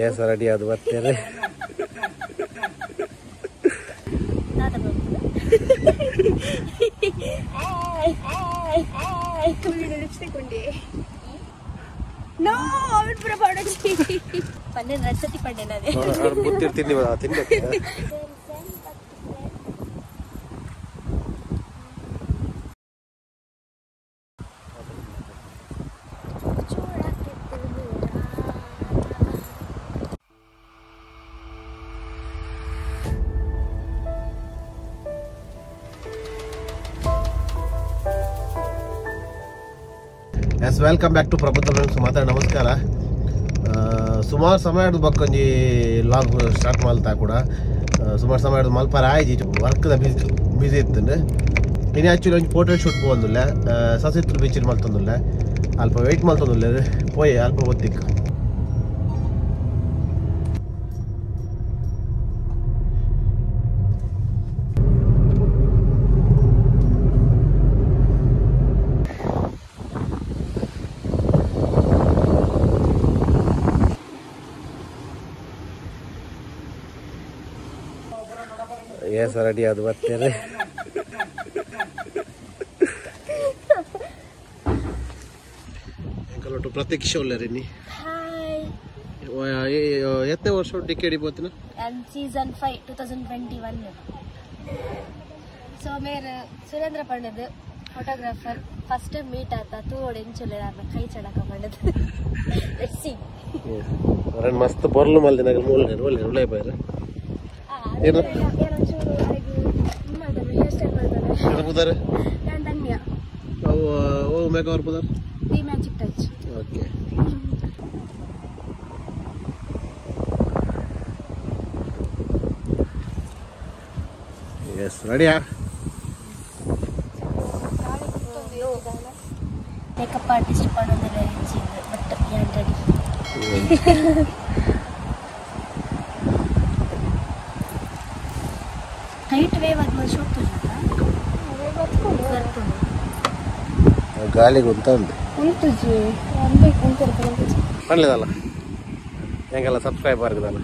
ಏಸ ready ಅದು ಬರ್ತಾರೆ. No ಅವಳು ಪಡೋಚಿ ಪನ್ನೆ ರಸತಿ ಪಡ್ಡೆ ನಾನೇ ಬುತ್ತಿರ್ತೀನಿ ತಿನ್ಬೇಕು. Yes, welcome back to Prabuddha friends. ಮಾತಾಡಿ ನಮಸ್ಕಾರ. ಸುಮಾರು ಸಮಯ ಬಕ್ಕೊಂಜಿ ಲಾಗ್ ಸ್ಟಾರ್ಟ್ ಮಾಡ್ತಾ ಕೂಡ ಸುಮಾರು ಸಮಯ ಮಲ್ಪಾರ ಆಯ್ತು ವರ್ಕ್ದ ಬಿಸಿ ಬಿಸಿ ಇತ್ತು. ಇನ್ನು ಆ್ಯಕ್ಚುಲಿ ಒಂಜಿ ಪೋರ್ಟ್ರೇಟ್ ಶೂಟ್ ಪೋಂದುಲ್ಲ ಸಸಿತ್ರ ಬೀಚ್ ಮಲ್ತೊಂದುಲ್ಲ ಅಲ್ಪ ವೆಯ್ಟ್ ಮಲ್ತೊಂದುಲ್ಲ ಪೋಯ್ ಅಲ್ಪ ಗೊತ್ತಿಕ್ಕ. ಏಸ ರೆಡಿ ಅದು ಬರ್ತಾರೆ. ಪ್ರತೀಕ್ಷೆ ಉಳ್ಳರಿ. ಹಾಯ್. ಎತ್ತನೇ ವರ್ಷ ಡಿಕೆಡಿ ಬೋತಿನ? ಸೀಸನ್ 5 2021. ಸೊ ಮೇರ್ ಸುರೇಂದ್ರ ಪಂಡದ್ ಫೋಟೋಗ್ರಾಫರ್ ಫಸ್ಟ್ ಟೈಮ್ ಮೀಟ್ ಆತ ತೂರೋಡ್ ಎಂಚುಲೆ ಕೈ ಚಡಕ ಪಂಡದ್. Let's see. ಮಸ್ತ್ ಬೊರ್ಲು ಮಲ್ದಿನ ಮೂಲೆ ಒಳ್ಳೆ ಒಳ್ಳೆ ಬೈರ. ಏನು ಪುದಾರ್? ನಾನು ಧನ್ಯ. ಅವು ಓ ಮೇಕವರ್ ಪುದಾರ್? The magic touch. Okay. Yes, ರೆಡಿಯಾ? ಮೇಕಪ್ ಆರ್ಟಿಸ್ಟ್ ಪಡೋದಿಲ್ಲ ಬಟ್ ಯಾನ್ ರೆಡಿ. ಟೈಟ್ ವೇವ್ ಆದ್ಮೇಲೆ ಶೋಕ್ ಗಾಳಿಗೆ ಉಂಟ ಉಂಟು ಪಡ್ಲಿದಲ್ಲ ಹೆಂಗಲ್ಲ ಸಬ್ಸ್ಕ್ರೈಬ್ ಆಗದಲ್ಲ.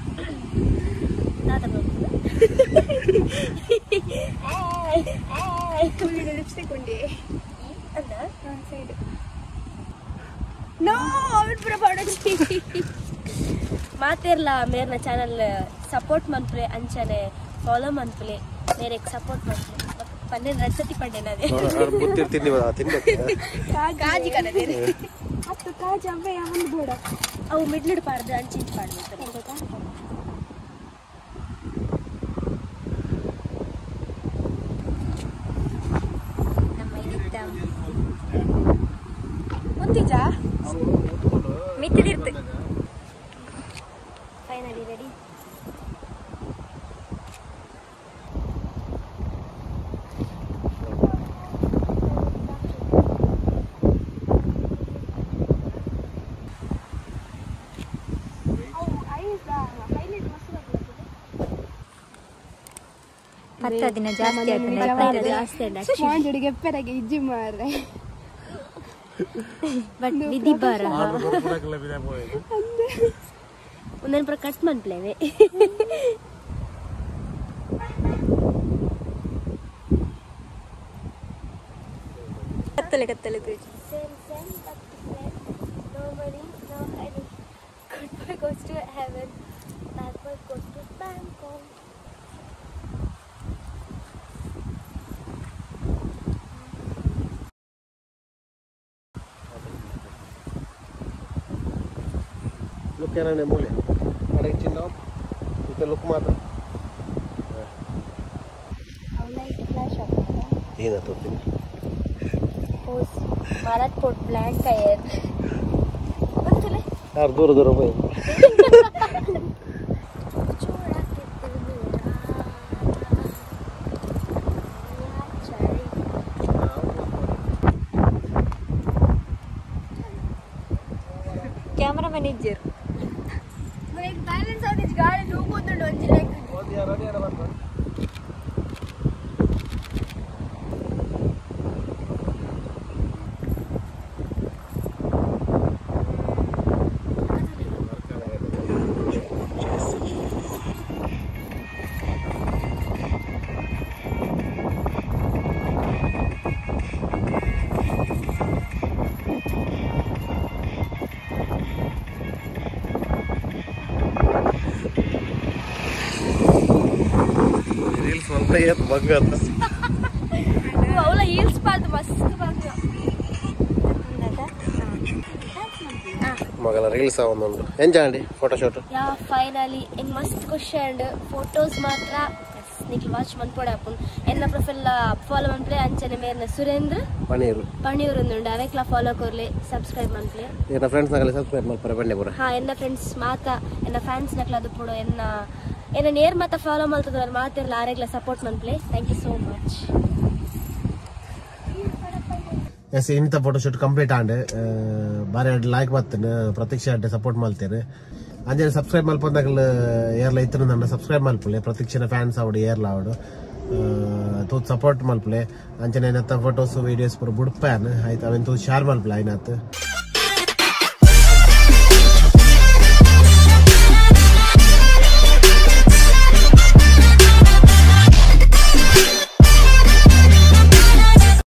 ಮಾತಿರ್ಲ ಮೇರ್ನ ಚಾನಲ್ ಸಪೋರ್ಟ್ ಮನ್ಪುಲೆ ಅಂಚನೆ ಫಾಲೋ ಮನ್ಪುಲೆ ಮೇರೆಗೆ ಸಪೋರ್ಟ್ ಮನ್ಪುಲೆ ಪನ್ನೆ ರಸತಿ ಪಡ್ಡೆ ನಾನೇ ಬುತ್ತಿರ್ತೀನಿ ತಿನ್ಬೇಕು. ಕಾಜಿ ಕನದೆ ಅತ್ತು ಕಾಜಿ ಅವ್ವೆ ಯಾವಂದು ಬೋಡ ಅವು ಮಿಡ್ಲಿಡ್ ಪಾಡ್ದು ಅಂಚಿಂಚ್ ಪಾಡ್ಬೇಕು. ನಮ್ಮ ಇದಿತ್ತ ಒಂದಿಜಾ ಮಿತ್ತಿದಿರ್ತು. Finally ready. ದಿನ ಜಾಸ್ತಿ ಆಯ್ತು ಇಜ್ಜಿ ಮಾರ್ರೆ. ಬಟ್ ವಿಧಿ ಬರ ಒಂದೊಂದು ಪುರ ಕಟ್ ಮನ್ಪ್ಲೇವೆ. ಕತ್ತಲೆ ಕತ್ತಲೆ ತೂಜಿ. Good boy goes to heaven, bad boy goes to Bangkok. Look ಏನೇ ಮೂಲೆ ಅಡೆ ಚಿನ್ನ ಮತ್ತೆ ಲುಕ್ ಮಾತ್ರ ಲೈಟ್ ಫ್ಲಾಶ್ ಆಗ್ತದೆ. ಏನಾಗ್ತದೆ? ಪೋಸ್ ಮಾರತ್ ಪೋಟ್ ಬ್ಲ್ಯಾಂಕ್ ಅಯ್ಯರ್ ಗೊತ್ತಿಲ್ಲ. ಯಾರು ದೂರ ದೂರ ಹೋಗಿ ಕ್ಯಾಮರಾ ಮ್ಯಾನೇಜರ್ ಬ್ಯಾಲೆನ್ಸ್ ಆಗಿ ಗಾಳಿ ಲೂಕೊಂದುಂಡು ಒಂಜಿ ಲೈಕ್. ರೀಲ್ಸ್ ಮಲ್ಪೆ ಏತ್ ಬಂಗ ಅಂತ. ಅವಳ ಹೀಲ್ಸ್ ಪಾಡ್ದು ಮಸ್ತ್ ಬಂಗ. ಮಗಲ ರೀಲ್ಸ್ ಒಂದೊಂದು ಎಂಜಾಂಡಿ ಫೋಟೋಶೂಟ್. ಯಾ ಫೈನಲಿ ಎಂಗ್ ಮಸ್ತ್ ಖುಷಿ ಅಂಡ್ ಫೋಟೋಸ್ ಮಾತ್ರ ನಿಕ್ಲು ವಾಚ್ ಮನ್ಪೊಡೆ ಆಪುಂಡು. ಎನ್ನ ಪ್ರೊಫೈಲ್ ಫಾಲೋ ಮನ್ಪ್ಲೆ ಅಂಚನೆ ಮೇರ್ನ ಸುರೇಂದ್ರ ಪನೀರು ಪಣಿಯೂರು ಉಂಡು ಅವೆಕ್ಲ ಫಾಲೋ ಕೊರ್ಲೆ ಸಬ್ಸ್ಕ್ರೈಬ್ ಮನ್ಪ್ಲೆ. ಎನ್ನ ಫ್ರೆಂಡ್ಸ್ ನಗಲೆ ಸಬ್ಸ್ಕ್ರೈಬ್ ಮಲ್ಪರೆ ಬಂಡೆ ಪೂರ. ಹಾ ಎನ್ನ ಫ್ರೆಂಡ್ಸ್ ಮಾತ ಎನ್ನ ಫ್ಯಾನ್ಸ್ ನಕ್ಲ ಅದು ಪುಡು ಎನ್ನ ಎನ್ನ ನೇರ್ ಮಾತ ಫಾಲೋ ಮಲ್ತದ ಮಾತಿರ್ಲ ಆರೆಗ್ಲ ಸಪೋರ್ಟ್ ಮನ್ಪ್ಲೆ. Thank you so much. Yes ಇಂಥ ಫೋಟೋಶೂಟ್ ಕಂಪ್ಲೀಟ್ ಆಂಡ್ ಬಾರಿ ಲೈಕ್ ಬರ್ತೇನೆ ಪ್ರತೀಕ್ಷೆ ಅಡ್ಡೆ ಸಪೋರ್ಟ್ ಮಾಡ್ತೇನೆ. ಅಂಜನೆ ಸಬ್ಸ್ಕ್ರೈಬ್ ಮಲ್ಪಂದಾಗಲ ಏರ್ಲ ಇತ್ತು ನನ್ನ ಸಬ್ಸ್ಕ್ರೈಬ್ ಮಲ್ಪಲೆ ಪ್ರತೀಕ್ಷೆನ ಫ್ಯಾನ್ಸ್ ಆವಡು ಏರ್ಲ ಆವಡು ತೂತ್ ಸಪೋರ್ಟ್ ಮಲ್ಪಲೆ. ಅಂಚನೆ ನೆತ್ತ ಫೋಟೋಸ್ ವೀಡಿಯೋಸ್ ಪೂರ ಬುಡ್ಪಾನ್ ಆಯ್ತು ಅವೆನ್ ತೂತ್ ಶೇರ್ ಮಲ್ಪಲೆ ಆಯ್ನಾತ್.